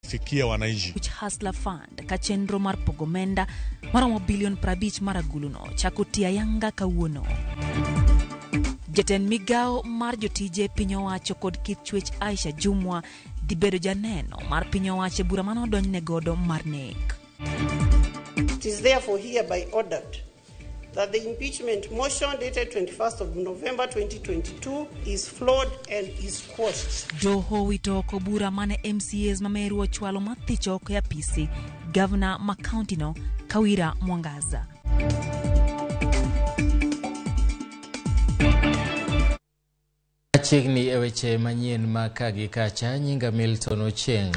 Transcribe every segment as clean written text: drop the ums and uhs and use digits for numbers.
Fikia wananchi. Hustler Fund ka chenro mar pogo omenda maromo bilion 50 mar aguluno chako tiyo ayanga kawuono. Jatend migao mar jotije piny owacho kod kit chwech Aisha Jumwa dhi bedo janeno mar piny owacho e bura mane odonjne godo mar nek. It is therefore hereby ordered that the impeachment motion dated 21st of November 2022 is flawed and is quashed. Doho wito oko bura mane MCAs ma Meru ochwalo mar thicho oko e apisi gavana ma kaunti no Kawira Mwangaza. Machiegni e weche manyien ma ka gi kacha, nyinga Milton Ochieng.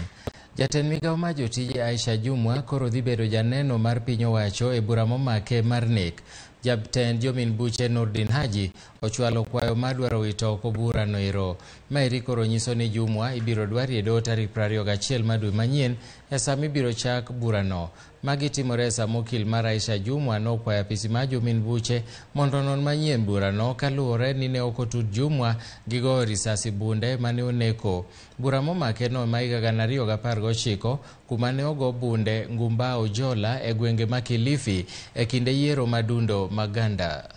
Jatend migao mar jotije Aisha Jumwa koro dhi bedo janeno mar piny owacho e bura momake mar nek. Jatend jomin buche Nurdin Haji ochwalo kwayo mar dwaro wito oko bura noero. Maeri koro nyiso ni Jumwa ibiro dwarie doho tarik 21 mar dwe manyien e sama ibiro chak burano. Magi timore e sama okil mar Aisha Jumwa nokwayo apisi mar jomin buche mondo onon manyien burano kaluwore ni ne ok otut Jumwa gi goyo risasi bunde mane oneko. Bura momake no ma higa 2019 kuma ne ogo bunde Ngumbao Jola e gwenge ma Kilifi e kinde yiero madundo Maganda.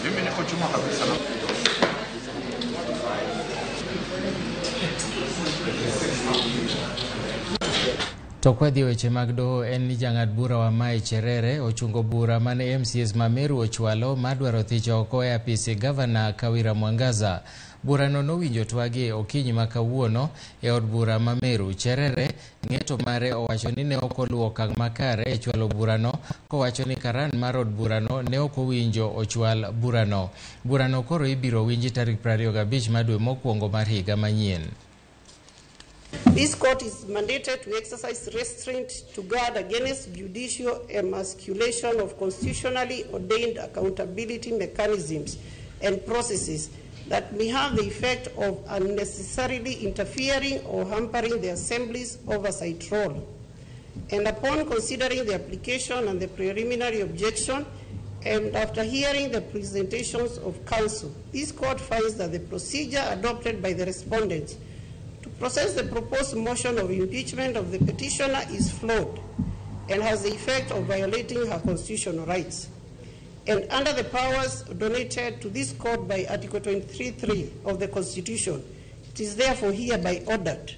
Mimi niko chuma kabisa. To kwadhi weche mag doho en ni jang'ad bura wa Mae Cherere ochungo bura mane MCAs ma Meru ochwalo mar dwaro thicho oko e apisi gavana Kawira Mwangaza. Burano nowinjo twagi okinyi ma kawuono e od bura ma Meru. Cherere ng'eto mare owacho ni ne ok oluwo okang' makare e chwalo burano, kowacho ni karan mar od burano ne ok owinjo ochwal burano. Burano koro ibiro winji tarik 25 mar dwe mokwongo mar higa manyien. This court is mandated to exercise restraint to guard against judicial emasculation of constitutionally ordained accountability mechanisms and processes that may have the effect of unnecessarily interfering or hampering the Assembly's oversight role. And upon considering the application and the preliminary objection, and after hearing the presentations of counsel, this court finds that the procedure adopted by the respondents to process the proposed motion of impeachment of the petitioner is flawed and has the effect of violating her constitutional rights. And under the powers donated to this court by Article 23.3 of the Constitution, it is therefore hereby ordered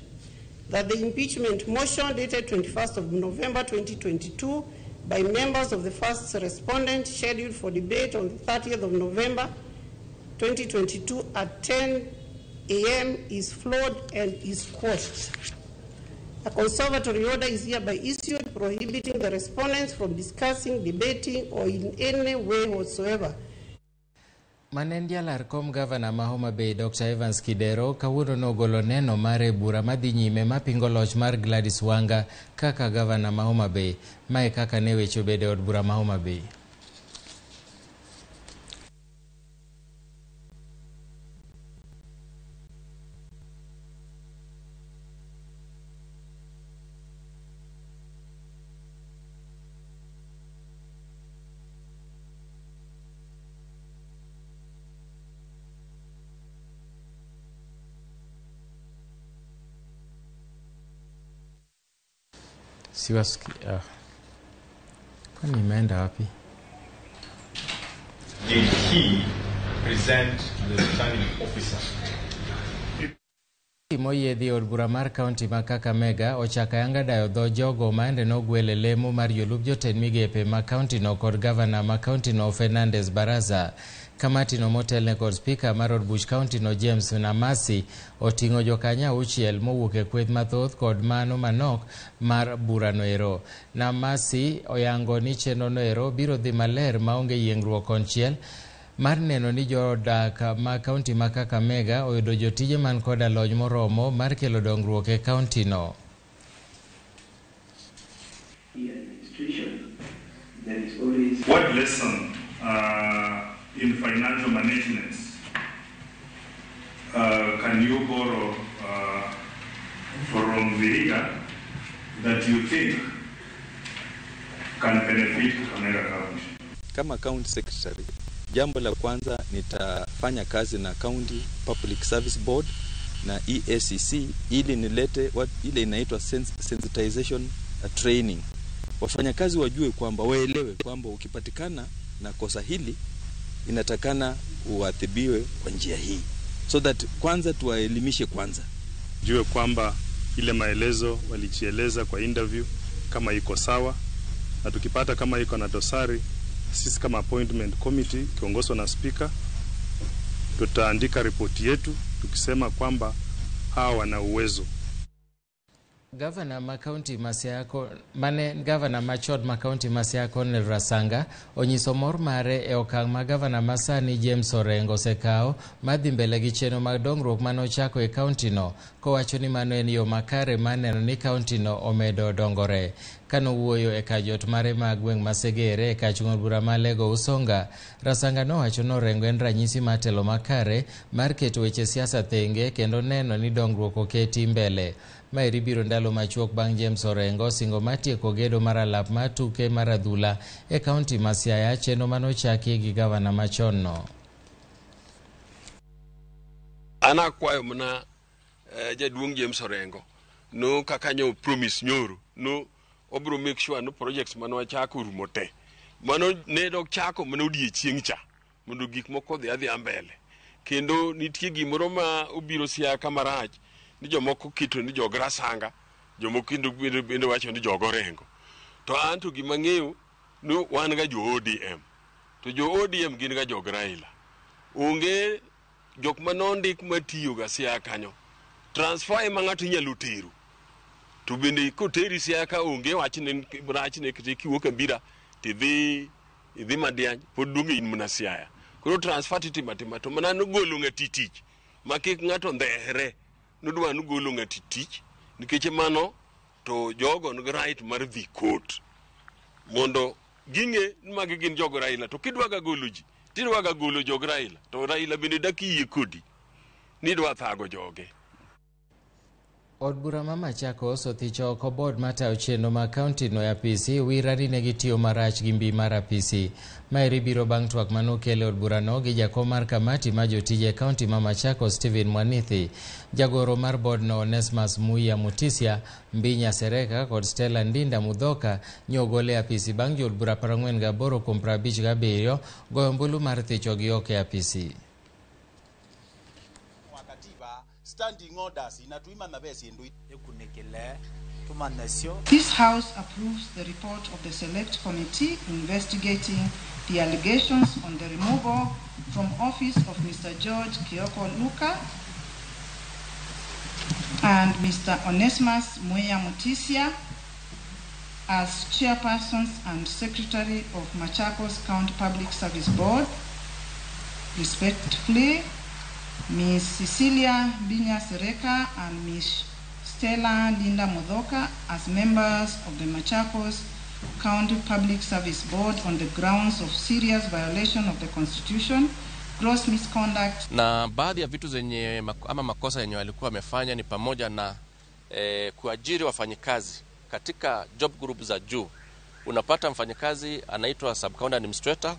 that the impeachment motion dated 21st of November 2022 by members of the first respondent scheduled for debate on the 30th of November 2022 at 10 a.m. is flawed and is quashed. A conservatory order is hereby issued prohibiting the respondents from discussing, debating, or in any way whatsoever. Manen jalar kom gavana ma Homa Bay Dr. Evans Kidero kawuono nogolo neno mare bura madhi nyime mapingo loch mar Gladys Wanga kaka gavana ma Homa Bay. Mae kaka ne weche obedo e od bura ma Homa Bay. Siwasiki, kwani imeenda wapi? Did he present the returning officer? Moyiedhi od bura mar kaunti ma Kakamega ochako ayanga dayo dho jogo maende nogwel e lemo mar jolup jotend migepe ma kaunti no kod gavana ma kaunti no Fernandes Baraza. Kamati no motelne kod spika mar od buch kaunti no James Namasi oting'o jokanyo auchiel mowuok e kweth mathoth kod mano manok mar burano ero. Namasi oyango ni chenro no ero biro dhi maler maonge yiengruok konchiel mar neno ni jodak ma kaunti ma Kakamega oyudo jotije man koda lony moromo mar kelo dongruok e kaunti no. What lesson in financial management can you borrow from Vihiga that you think can benefit Kakamega County? Kama county secretary, jambo la kwanza Nitafanya kazi na County Public Service Board na EACC ili nilete ile inaitwa sensitization training. Wafanyakazi wajue kwamba, waelewe kwamba ukipatikana na kosa hili inatakana uadhibiwe kwa njia hii, so that kwanza tuwaelimishe kwanza. Jue kwamba ile maelezo walijieleza kwa interview kama iko sawa, na tukipata kama iko na dosari, sisi kama appointment committee kiongozwa na speaker tutaandika ripoti yetu tukisema kwamba hawa wana uwezo. Gavana ma kaunti ma Siaya mane gavana machon ma kaunti ma Siaya Cornel Rasanga onyiso mor mare e okang' ma gavana masani James Orengo osekawo mar dhi mbele gi chenro mag dongruok mane ochako e kaunti no, kowacho ni mano en yo makare mar neno ni kaunti no omedo dongore. Kanowuoyo e kar jot mare ma gweng' ma Segere e kar chung' bura ma Lego Usonga, Rasanga nowacho ni Orengo en ranyisi mar telo makare mar keto weche siasa thenge kendo neno ni dongruok oketi mbele. Maeri biro ndalo machuok bang' James Orengo singo mar tieko gedo mar alap mar tuke mar adhula e kaunti ma Siaya, chenro manochaki gi gavana machon no. An akwayo mana jaduong' James Orengo no kaka nyo promise nyoro no obro make sure no projects mane wachako orumo te. Mano ne dok chako mana odiechieng' cha mondo gik moko odhi adhiya mbele. Kendo nitie gimoro ma obiro Siaya ka marach ni jomoko keto ni jog Rasanga, jomoko kendo bende wacho ni jog Orengo. To an to gima ang'eyo ni wan ga jo ODM. To jo ODM gin ga jog Raila. Onge jok manondik matiyo ga Siaya kanyo. Transfer ema ng'ato inyalo tero. To bende koteri Siaya ka onge wachne rachne kata kiwuok e Mbira tidhi idhi Madiany pod duong' in mana Siaya. Koro transfer titimo atima to mana nogolo ng'ati tich ma kik ng'ato ndhere. Nodwa nogolo ng'ati tich nikech mano to jogo nigi right mar dhi court mondo ging'e ni magi gin jog Raila. To kidwa ga golo ji tidwa ga golo jog Raila to Raila bende dak yie kodi ni dwa thago joge. Od bura ma Machakos othicho oko board matayo chenro mag kaunti no e apisi wira ni ne gitiyo marach gi mbi mar apisi. Maeri biro bang' twak manokel e od burano gi jakom mar kamati ma jotije e kaunti ma Machakos Stephen Mwanithi, jagoro mar board no Onesmus Muia Mutisia, Mbinya Sereka kod Stella Ndinda Mudhoka nyogol e apisi bang' jood bura 48 kuom 57 goyo ombulu mar thichogi oko e apisi. Standing orders inatuima mabesi ndu. This House approves the report of the Select Committee investigating the allegations on the removal from office of Mr. George Kioko Luka and Mr. Onesmus Muia Mutisia as chairpersons and secretary of Machakos County Public Service Board, respectively. Ms. Cecilia Binya Sereka and Ms. Stella Linda Mudhoka as members of the Machakos County Public Service Board on the grounds of serious violation of the Constitution, gross misconduct. Na baadhi ya vitu zenye ama makosa yenye walikuwa wamefanya ni pamoja na kuajiri wafanyikazi katika job group za juu. Unapata mfanyikazi anaitwa sub county administrator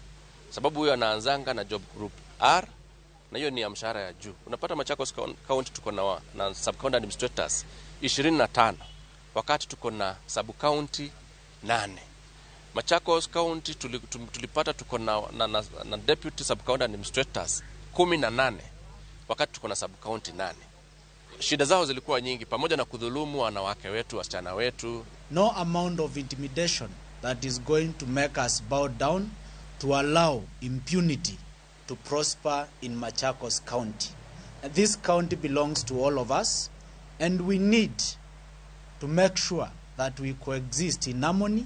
sababu huyo anaanzanga na job group R na hiyo ni ya mshahara ya juu. Unapata Machakos County tuko na sub county administrators 25 wakati tuko na sub county 8. Machakos County tulipata tuko na deputy sub county administrators 18 wakati tuko na sub county 8. Shida zao zilikuwa nyingi pamoja na kudhulumu wanawake wetu, wasichana wetu. No amount of intimidation that is going to make us bow down to allow impunity to prosper in Machakos County. And this county belongs to all of us, and we need to make sure that we coexist in harmony.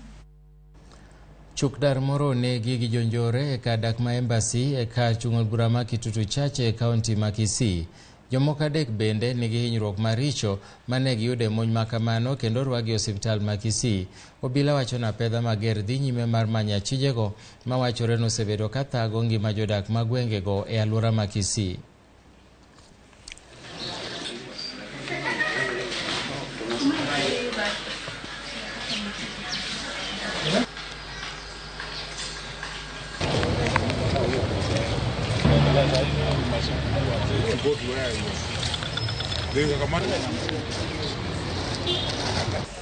Chukdar moro onegi gi jonjore e kar dak ma Embassy e kar chung' od bura ma Kitutu Chache e kaunti ma Kisii. Jomoko adek bende nigi hinyruok maricho mane giyudo e monj makamano kendo orwakgi e osiptal ma Kisii. Obila wacho ni apedha mager dhi nyime mar manyo achijego mawachore ni osebedo ka thago ngima jodak ma gwengego e alwora ma Kisii.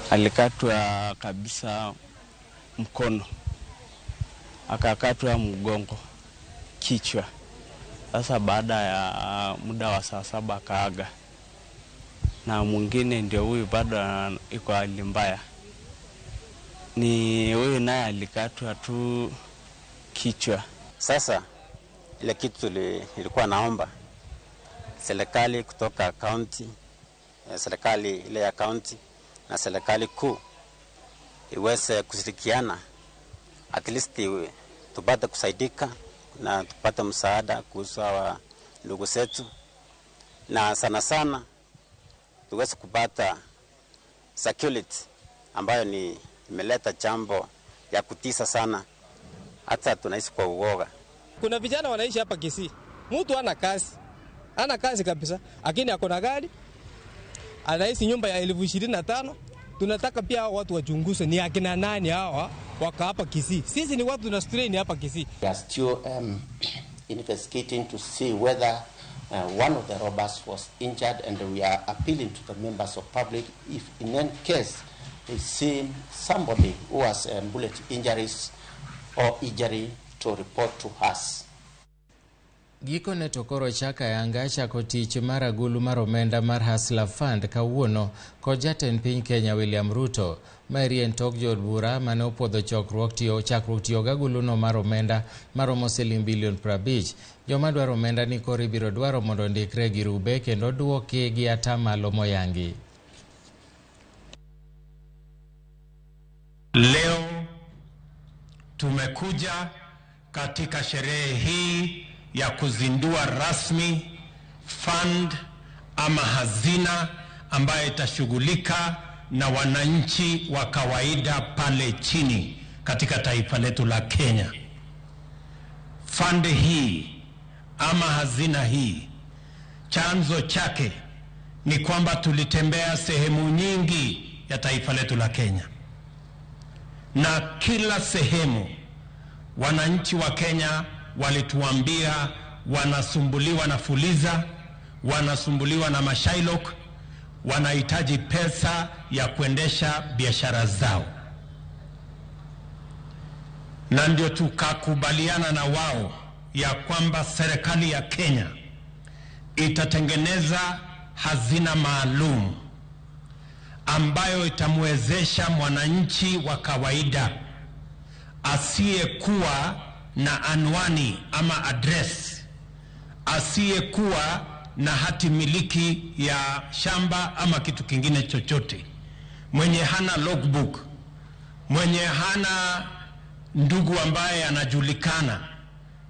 Alikatwa kabisa mkono, akakatwa mgongo, kichwa. Sasa baada ya muda wa saa 7 akaaga. Na mwingine ndio huyu bado iko hali mbaya. Ni huyu naye alikatwa tu kichwa. Sasa ile kitu nilikuwa naomba serikali kutoka county, serikali ile ya county na serikali kuu iweze kushirikiana, at least tupate kusaidika na tupate msaada kuhusu hawa ndugu zetu, na sana sana tuweze kupata security ambayo ni imeleta jambo ya kutisa sana, hata tunaishi kwa uoga. Kuna vijana wanaishi hapa Kisii, mtu hana kazi, hana kazi kabisa, lakini ako na gari, anaishi nyumba ya 25,000. Tunataka pia watu wachunguze ni akina nani hawa waka hapa Kisii. Sisi ni watu tuna strain hapa Kisii. We are still investigating to see whether one of the robbers was injured, and we are appealing to the members of public if in any case they see somebody who has bullet injuries or injury to report to us. Gikone to koro chaka yanga chako tich mar agulu mar omenda mar Hustler Fund kawuono kod jatend piny Kenya William Ruto. Maeri en tok jood bura mane opuodho chakruok tiyo gi aguluno mar omenda maromo siling bilion 50. Joma dwaro omenda ni koro ibiro dwaro mondo ondikre gi rube kendo duoki gi atamalo moyangi. Leo tumekuja katika sherehe hii ya kuzindua rasmi fund ama hazina ambayo itashughulika na wananchi wa kawaida pale chini katika taifa letu la Kenya. Fund hii ama hazina hii, chanzo chake ni kwamba tulitembea sehemu nyingi ya taifa letu la Kenya, na kila sehemu wananchi wa Kenya walituambia wanasumbuliwa na fuliza, wanasumbuliwa na mashailok, wanahitaji pesa ya kuendesha biashara zao. Na ndio tukakubaliana na wao ya kwamba serikali ya Kenya itatengeneza hazina maalum ambayo itamwezesha mwananchi wa kawaida asiyekuwa na anwani ama address, asiyekuwa na hati miliki ya shamba ama kitu kingine chochote, mwenye hana logbook, mwenye hana ndugu ambaye anajulikana,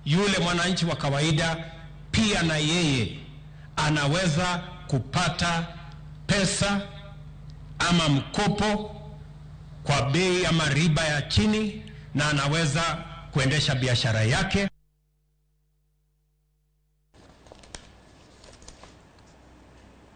yule mwananchi wa kawaida pia na yeye anaweza kupata pesa ama mkopo kwa bei ama riba ya chini, na anaweza kuendesha biashara yake.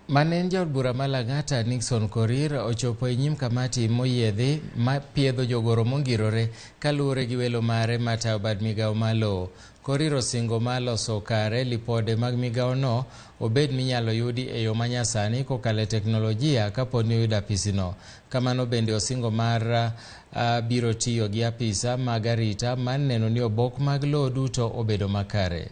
Mane en jaod bura ma Lang'ata Nixon Korir ochopo e nyim kamati moyiedhi ma piedho jogoro mongirore kaluwore gi welo mare matayo bad migao ma lowo. Korir osingo mar loso kare lipode mag migaono obed minyalo yudi e yo manyasani kokalo e teknolojia kapo ni oyudo apisino. Kamano bende osingo mar biro tiyo gi apisa mag arita mar neno ni obok mag lowo duto obedo makare.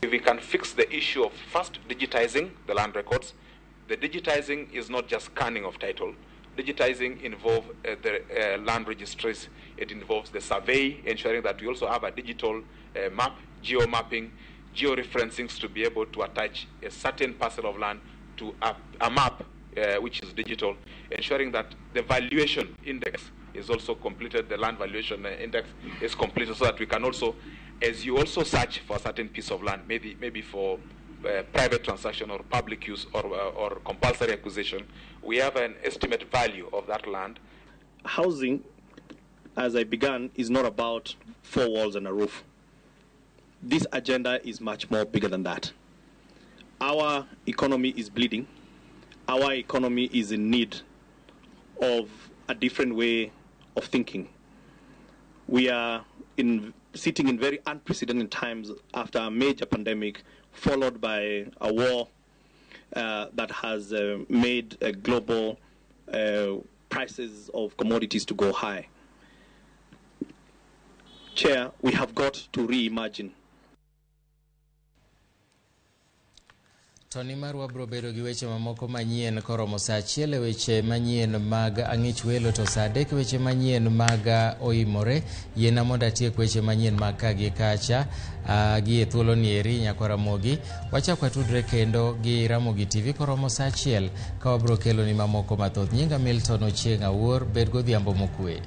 If we can fix the issue of first digitizing the land records, the digitizing is not just scanning of title. Digitizing involves the land registries. It involves the survey, ensuring that we also have a digital map, geo-mapping, geo-referencing to be able to attach a certain parcel of land to a map which is digital, ensuring that the valuation index is also completed, the land valuation index is completed, so that we can also, as you also search for a certain piece of land, maybe for private transaction or public use or compulsory acquisition, we have an estimate value of that land. Housing, as I began, is not about four walls and a roof. This agenda is much more bigger than that. Our economy is bleeding. Our economy is in need of a different way of thinking. We are sitting in very unprecedented times after a major pandemic followed by a war that has made global prices of commodities to go high. Chair, we have got to reimagine. To nimar wabiro bedo gi weche mamoko manyien koromo saa 1 e weche manyien mag ang'ich welo to saa 3 weche manyien mag oimore. Yiena mondo atiek weche manyien mag ka gi kacha gi e thuolo ni eri nyakwa Ramogi. Wachak watudre kendo gi Ramogi TV koromo saa 1 ka wabiro keloni mamoko mathoth. Nyinga Milton Ochieng' Awuor, bed godhiambo mokwe.